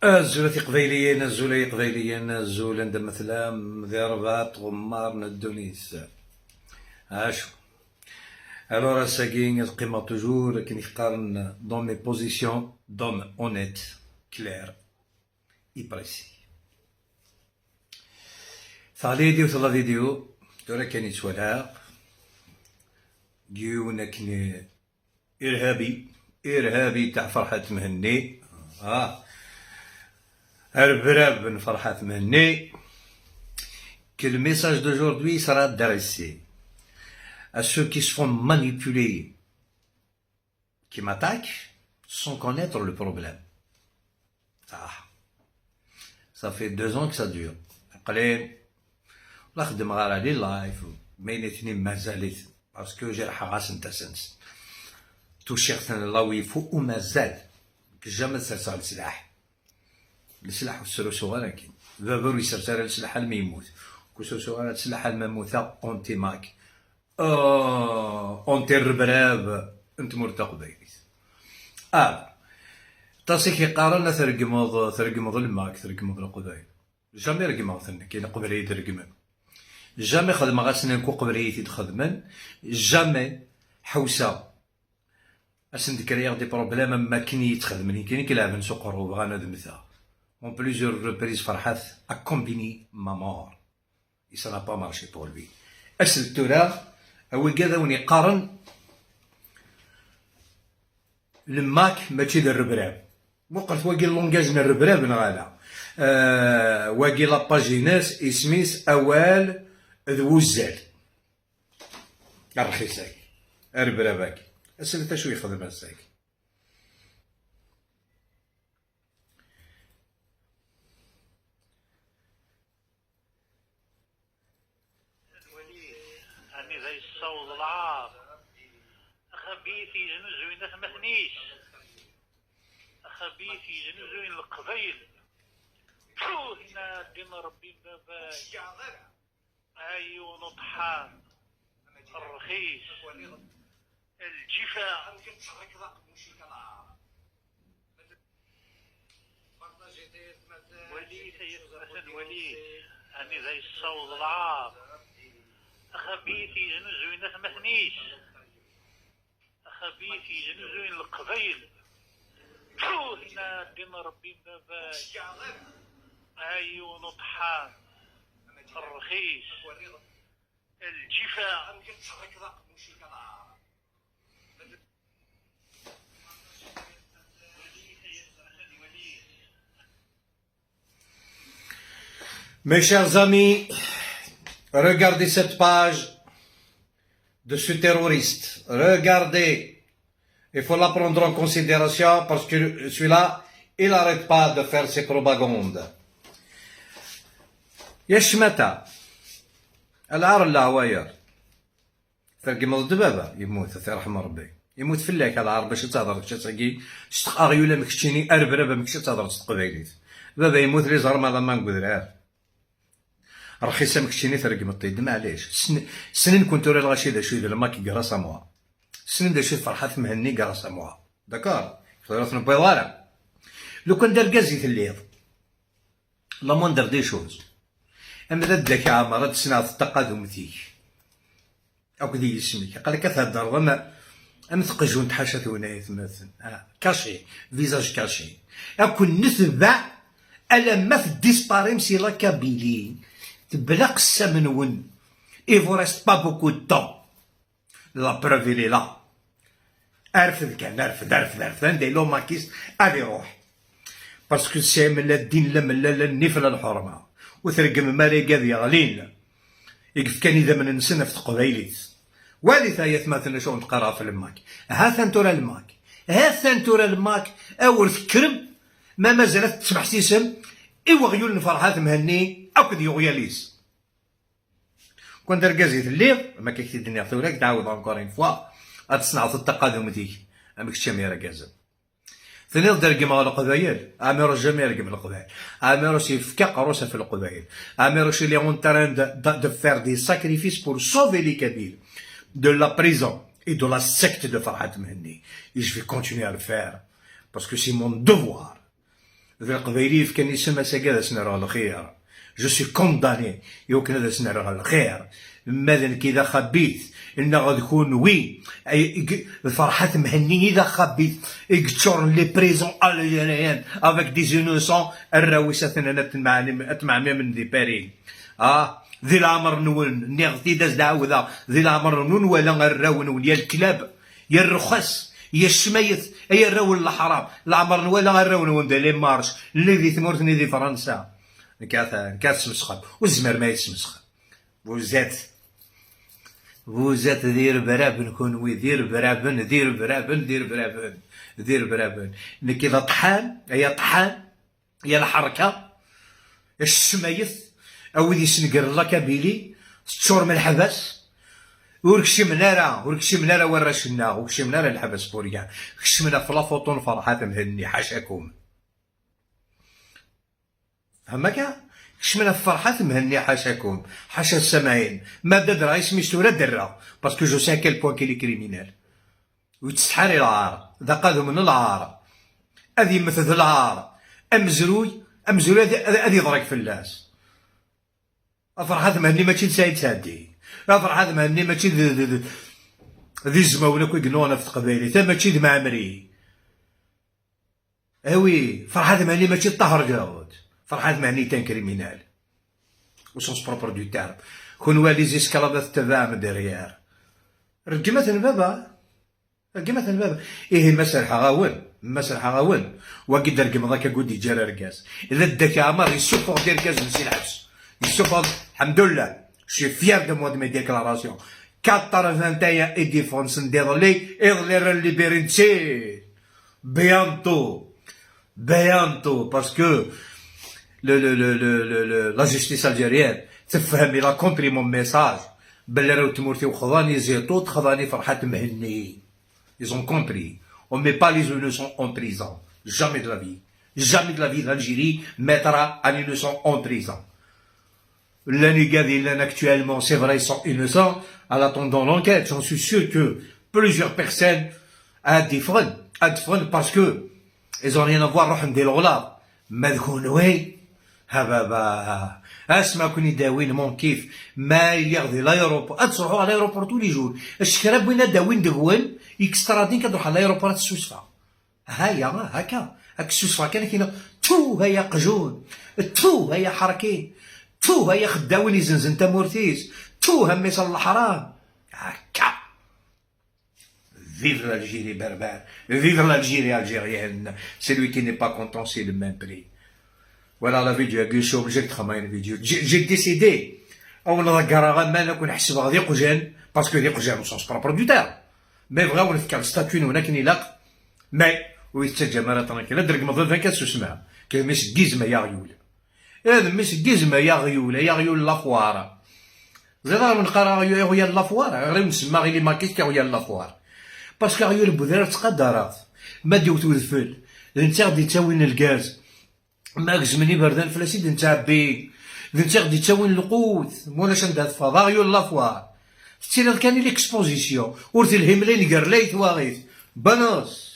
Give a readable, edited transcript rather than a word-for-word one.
الزولة قبيليين الزولة قبيليين الزولة عند مثلا ذي رباط غمار ندونيس عاشو. Alors ساكين القيمة toujours كي نقارن dans mes positions d'homme honnête, clair et précis. ثاليدي وثلا فيديو تورا كان يتوالع ديونا كني إرهابي إرهابي تاع فرحة مهني البراب بن فرحات مهني que le message d'aujourd'hui sera adressé à ceux qui se font manipuler, qui m'attaquent sans connaître le problème. Ah. Ça fait 2 ans que ça dure. قليل لا خدم غير على live مينيتني مازالت parce que جرح غاس انت سنس توشيغ là où il faut ومازال jamais سرسال السلاح السلاح والسروسو ولكن بابا يسرسل السلاح ما يموت كسرسو السلاح المموتة anti-MAK anti الربراب انت مرتقبيليت طاسي كيقارن ترقمض ترقمض الماك ترقمض القبايل jamais رقمض كاين قبريت رقمن jamais خدم غاسنا كو قبريت تخدمن jamais حوسه اسن créer des problèmes ما كاين يتخدمني كاين كيلعب سوق الروب غانا دمثا. En plusieurs reprises, Farhat a combiné ma mort. Et ça n'a pas marché pour lui. أسل تورا أول كذا وني قارن الماك ماشي الربراب وقلت واقي langage الربراب نغالا واقي la page ناس اسميس اوال ذوزال الرخيصاك الربراباك اسل شو يخدم الساك. خبيث يزنزوين مثنيش خبيث يزنزوين القبيل هنا دين ربي بابا عيون طحان الرخيص الجفا. وليد مثلا وليد أني زي الصوت العار خبيث يزنزوين مثنيش خبيث يزنزوين القبيل هنا دين ربي بابا عيون طحان الرخيص الجفا. Mes chers amis, regardez cette page de ce terroriste. Regardez. Il faut la prendre en considération parce que celui-là, il n'arrête pas de faire ses propagandes. يا شماتة العار العواير ترقم ضد يموت يرحم ربي يموت فلاك العار باش تهضر تساقي شتق مكشيني اربرابا مكشي تهضر تقبايليت بابا يموت لي زهر ما ما نقدر رخيصه مكشيني ترقم الطيد معليش سنين كنت راه الغاشي دا شويه الماك grâce à moi سنين دا شي فرحات مهني grâce à moi d'accord خضرات نبيض لو كان دار كازي الليض la moindre des choses اما ذا داك عامر تسنع التقادم تيك او كذي يسميك قال لك تهدر اما ام تقجون تحاشا ونايت مثلا caché visage caché اكون نتبع الا ما في ديسباريم c'est la Kabylie تبلا قسا منون il vous reste pas beaucoup de temps la preuve elle est là ارفد كان ارفد ارفد ارفد عندي le makiste غادي يروح parce que سي من لا الدين لا من لا النيف لا الحرمه وترقم مالي قاد يغلين يقف كان اذا من نسنة في تقبايليت والي ثايا مثلا شو تقرا في الماك ها ثانتورا الماك ها ثانتورا الماك اول فكرم ما مازالت تسمح سيسم ايوا غيول فرحات مهني او كذي يغياليس كون دار كازيت الليل ما كاين الدنيا ثوراك تعاود encore une fois تصنع التقادم ديك امك تشامي راه كازا ثاني درقم على القبايل عميروش jamais يرقم القبايل عميروش يفكا قروسه في القبايل عميروش il est en train de faire des sacrifices pour sauver les Kabyles de la prison et de la secte de Farhat Mehenni. Et je vais continuer à le faire parce que c'est mon devoir. ذي القبيلي كان يسمى ساكا سنرى الخير. Je suis condamné يمكن هذا سنرى الخير. ماذا كذا خبيث إن غاد يكون oui فرحات مهني إذا خبيث يقتشور les prisons algériennes avec des innocents الراويسة تمعني من دي باري ذي العمر نون نيغتي داز دعوذا ذي العمر نون ولا الراون يا الكلاب يا الرخص يا الشميت يا الراون الحرام العمر ولا الراون les marches اللي ذي ثمورتني ذي فرنسا نكاث سمسخر والزمر ما يتسمسخر. Vous êtes ذير برابن كونوي ذير برابن ذير برابن ذير برابن ذير برابن نكي ذا طحان يا طحان يا الحركة الشميث أو ذي سنقر la Kabylie تشور من الحبس وركشمنا راه وركشمنا راه ورشنا وركشمنا راه الحبس بوريا كشمنا في la photo فرحات مهني حاشاكم فهمك كشمنا في فرحات مهني حاشاكم حاشا السماعين ما بدا رئيس ميستورا درا parce que je sais quel point qu'il est criminel ويتسحري العار ذا قادم من العار هذه مثل العار امزروي امزروي هذه يضرك في اللاس فرحات مهني ماشي سعيد سادي فرحات مهني ماشي ذي الزماونه كي قنونا في القبايلي تا ماشي معمري ah oui فرحات مهني ماشي طهر جاود فرحات مهني est un criminel au sens propre du terme كون les esclaves تبع من derrière رجمة بابا رجمة بابا ايه مسرح غاون مسرح غاون وقد رقم ذاك قد يجرى رقاز اذا داك عمر يسوفو دير رقاز نسي الحبس يسوفو. الحمد لله, je suis fier de moi, de mes déclarations. 81 et défense ندير إضلي libérer bientôt, bientôt, parce que le la justice algérienne تفهم, elle a compris mon message بلي راهو تمورتي وخضاني زيتوت خضاني فرحات مهني. Ils ont compris, on met pas les innocents en prison, jamais de la vie, jamais de la vie l'Algérie mettra un innocent en prison. L'année actuellement, c'est vrai, ils sont innocents. En attendant l'enquête, j'en suis sûr que plusieurs personnes à défendre, à défendre parce que ils ont rien à voir, روح ندير الغلاط. ما oui ها بابا اسمع كوني داوين mon كيف ما يغذي l'aéroport تروحوا على l'aéroport tous les jours الشكراب وين داوين دغوان extradé كتروح على l'aéroport تسوسفا هيا هكا هاك السوسفا كان كاين تو هيا قجون تو هيا حركين تو هيا خداوين يزنزن تامورتيس تو همي الحرام هكا. Vive l'Algérie berbère, vive l'Algérie algérienne. Celui qui n'est pas content, c'est le même prix. Voilà la vidéo, je suis obligé de travailler une vidéo. J'ai décidé, أو نذكر ما نكون نحسب غادي قجان parce que ذي قجان au sens propre du terme. Mais vraiment نفكر ال statut هناك نلاق mais ويتسجل مرة tranquille درك مضل كاس سمع كمس كيزما يا غيول هذا مس كيزما يا غيول يا غيول la foire زيد نقرا غيول la foire غير نسمى غير les maquis غيول la foire parce que غيول بودرار تقدرات ما ديوت ودفل انت غادي تاوين الغاز ما كزمني بردان فلاسي نتعبي انت غادي تاوين القوت مولاش عندها فضا غيول la foire تسير كان l'exposition ورث الهملين قرليت واغيث بنص.